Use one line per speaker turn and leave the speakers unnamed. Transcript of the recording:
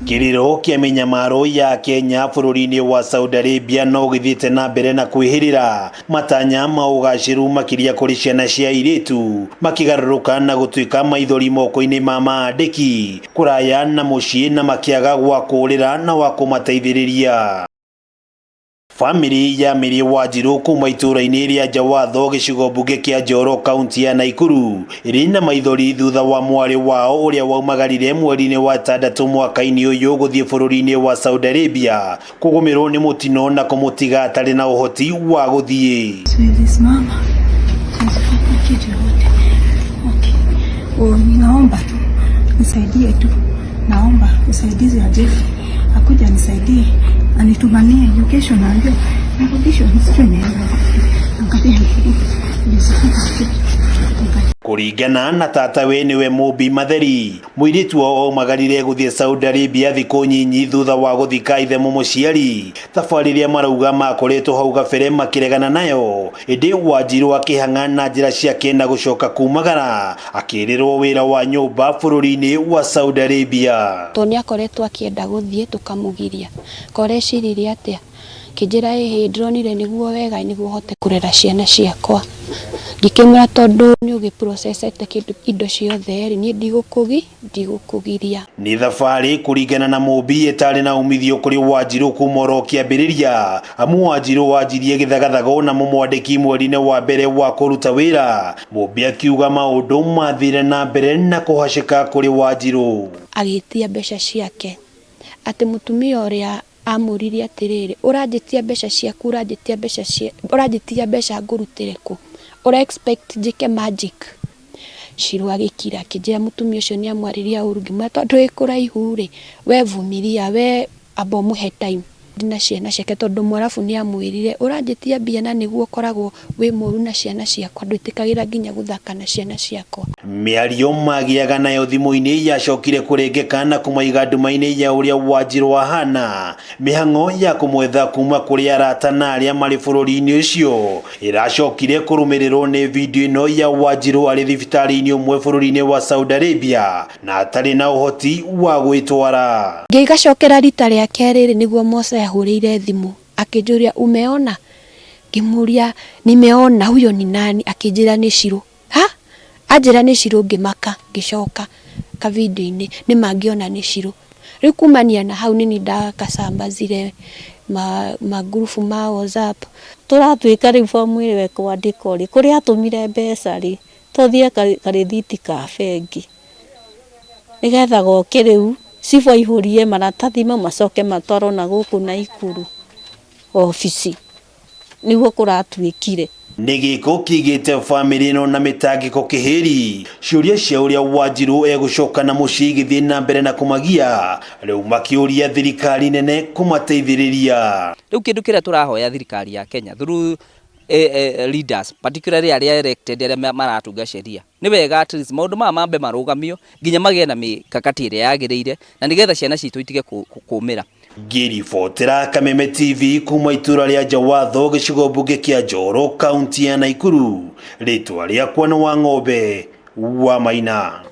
Kĩrĩro kĩa mĩnyamaro ya Kenya bũrũri-inĩ wa Saudi Arabia no gĩthiĩte na mbere na kwĩhĩrĩra matanya ma ũgacĩru makĩria kũrĩ ciana cia airĩtu makĩgarũrũka na gũtuĩka maithori moko-inĩ ma maandĩki kũraya na mũciĩ na makĩaga gwa kũũrĩra na wa kũmateithĩrĩria. Bamĩrĩ ya Mary Wanjirũ kuma itũũra-inĩ rĩa Njawatho gĩcigo mbunge kĩa Njoro kaunti ya Naikuru ĩrĩ na maithori thutha wa mwarĩ wao ũrĩa waumagarire mweri-inĩ wa ĩtandatũ mwaka-inĩ ũyũ gũthiĩ bũrũri-inĩ wa Saudi Arabia kũgũmĩrwo nĩ mũtino na kũmũtiga atarĩ na ũhoti wa gũthiĩ.
Siwezi simama, siwezi fanya kitu yoyote. Okay. Oh, ninaomba tu nisaidie tu, naomba usaidizi wa Jeff akuja nisaidie, anitumanie juu kesho naambiwa narudishwa, nisijue naenda wapi. Angalia nisifanye kitu. Angalia.
Kũringana na tatawe nĩwe Mũmbi Matheri, mũirĩtu wao aumagarire gũthiĩ Saudi Arabia thikũ nyinyi thutha wa gũthika ithe mũmũciari, thabarĩ ĩrĩa marauga makoretwo hau gabere makĩregana nayo, ĩndĩ Wanjirũ akĩhang'a na njĩra ciake na gũcoka kumagara akĩrĩrwo wĩra wa nyũmba bũrũri-inĩ wa Saudi Arabia.
Tondũ nĩ akoretwo akĩenda gũthiĩ tũkamũgiria. Koreciririe atĩa? Kĩnjĩra ĩhĩ ndĩronire nĩguo wega nĩguo hote kũrera ciana ciakwa. Ngĩkĩmwĩra tondũ nĩ ũgĩ processete kĩndũ indo ciothe rĩ, niĩ ndigũkũgiria.
Nĩ thabarĩ kũringana na Mũmbi ĩtarĩ na umithio kũrĩ Wanjirũ kuma oro kĩambĩrĩria, amu Wanjirũ wanjirie gĩthagathago na mũmwandĩki mweri-inĩ wa mbere wa kũruta wĩra. Mũmbi akiuga maũndũ mathire na mbere na kũhacĩka kũrĩ Wanjirũ.
Agĩtia mbeca ciake atĩ mũtumia ũrĩa amũririe atĩrĩrĩ, ũranjĩtia mbeca ciaku, ũranjĩtia mbeca cia ũranjĩtia mbeca ngũrutĩre kũ? Ũra expect njĩke magic? Shiro agĩkira akĩnjĩra mũtumia ũcio nĩ amwarĩria ũru. Ngĩmwĩra tondũ wĩ kũraihu rĩ, we vumilia, we amba ũmũhe time na ciana ciake tondũ mwarabu nĩ amwĩrire ũranjĩtia mbia na nĩguo ũkoragwo wĩ mũru na ciana ciakwa, ndwĩtĩkagĩra nginya gũthaka na ciana ciakwa.
Mĩario magĩaga nayo thimũ-inĩ yacokire kũrengeka na kũmaiga nduma-inĩ ya ũrĩa Wanjirũ ahana. Mĩhang'o ya kũmwetha kuma kũrĩ arata na arĩa marĩ bũrũri-inĩ ũcio ĩracokire kũrũmĩrĩrwo nĩ video ĩno ya Wanjirũ arĩ thibitarĩ-inĩ ũmwe bũrũri-inĩ wa Saudi Arabia na atarĩ na ũhoti wa gwĩtwara.
Ngĩgacokera rita rĩa kerĩ rĩ, nĩguo Mose ahũrĩire thimũ akĩnjũria umeona? Ngĩmũria nimeona, huyo ni nani? Akĩnjĩra nĩ Shiro. Ha? Anjĩra nĩ Shiro ngĩmaka, ngĩcoka ka video-inĩ nĩ mangĩona nĩ Shiro. Rĩu kumania na hau nĩ niĩ ndakacambazire ma group ma WhatsApp.
Tũratuĩka rĩu bomu ĩyo ĩkwandĩkwo rĩ, kũrĩa atũmire mbeca rĩ, tũthiĩ karĩthiti ka bengi nĩgetha goke rĩu cibũ aihũrie maratathi mau macoke matwarwo na gũkũ Naikuru obici, nĩguo kũratuĩkire.
Nĩ gĩko kĩigĩte bamĩrĩ ĩno na mĩtangĩko kĩhĩri. Ciũria cia ũrĩa Wanjirũ egũcoka na mũciĩ igĩthiĩ na mbere na kũmagia, rĩu makĩũria thirikari nene kũmateithĩrĩria.
Rĩu kĩndũ kĩrĩa tũrahoya thirikari ya Kenya through leaders, particularly arĩa elected, arĩa maratunga sheria, nĩ wega at least maũndũ maya mambe marũgamio nginya magĩe na mĩkakati ĩrĩa yagĩrĩire na nĩgetha ciana citũ itige kũmĩra.
Ngĩribotera Kameme TV kuma itũra rĩa Njawatho gĩcigo mbunge kĩa Njoro kaunti ya Naikuru, rĩtwa rĩakwa nĩ Wang'ombe wa Maina.